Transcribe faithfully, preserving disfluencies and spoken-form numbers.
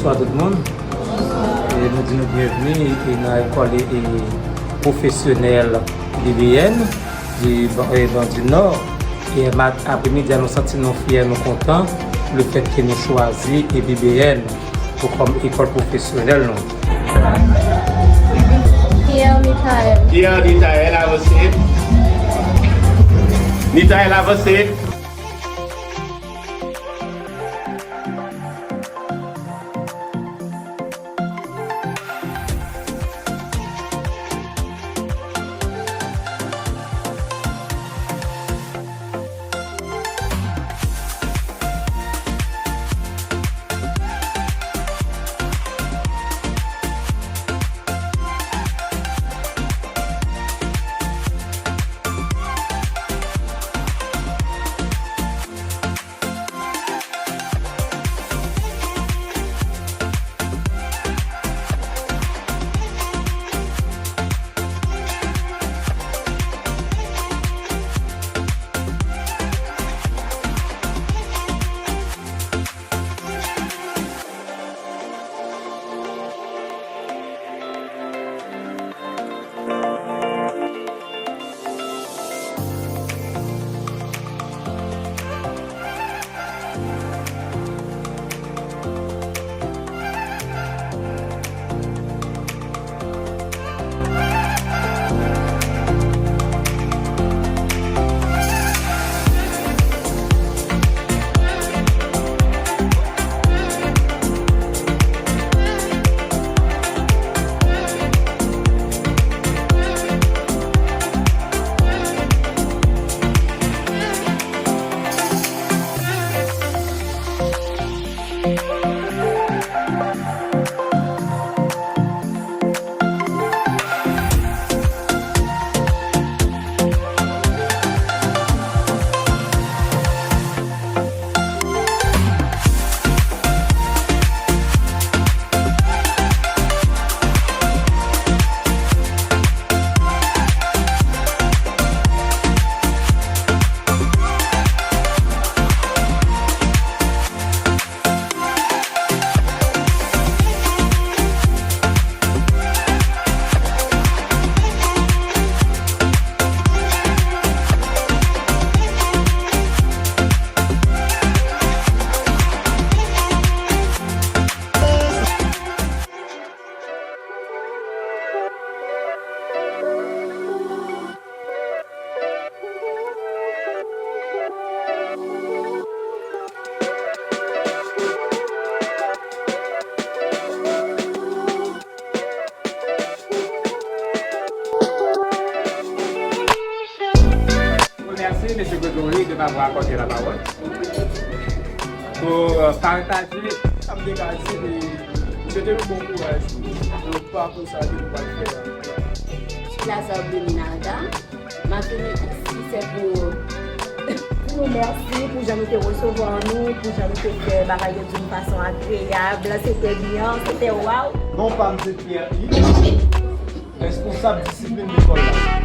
Bonswa tout moun. E nou di nou byenvni e nan lekòl e, e pwofesyonèl B B N di Ban-, e Ban di Nò. E mat-, aprèmidi a, nou santi nou fyè, nou kontan, lefètke nou chwazi e B B N pou kòm ekòl pwofesyonèl nou. Pierre Michael. Pierre Michael, avanse. Michael, avanse. Remèsye mesye Gregory de m'avoir accordé la parole pou, euh, pataje sa m te ka di, e swete nou bon kouraj nan pakou sa ke nou pral fè a. Sou Lazare Blumenada. M ap vini isi, se pou, pou nou mèsi pou jan nou te resevwa nou, pou jan nou te fè bagay yo di yon fason agreyab. Se te byen, se te waw. Non pa m se Pierre Yves, responsab disiplin lekòl la.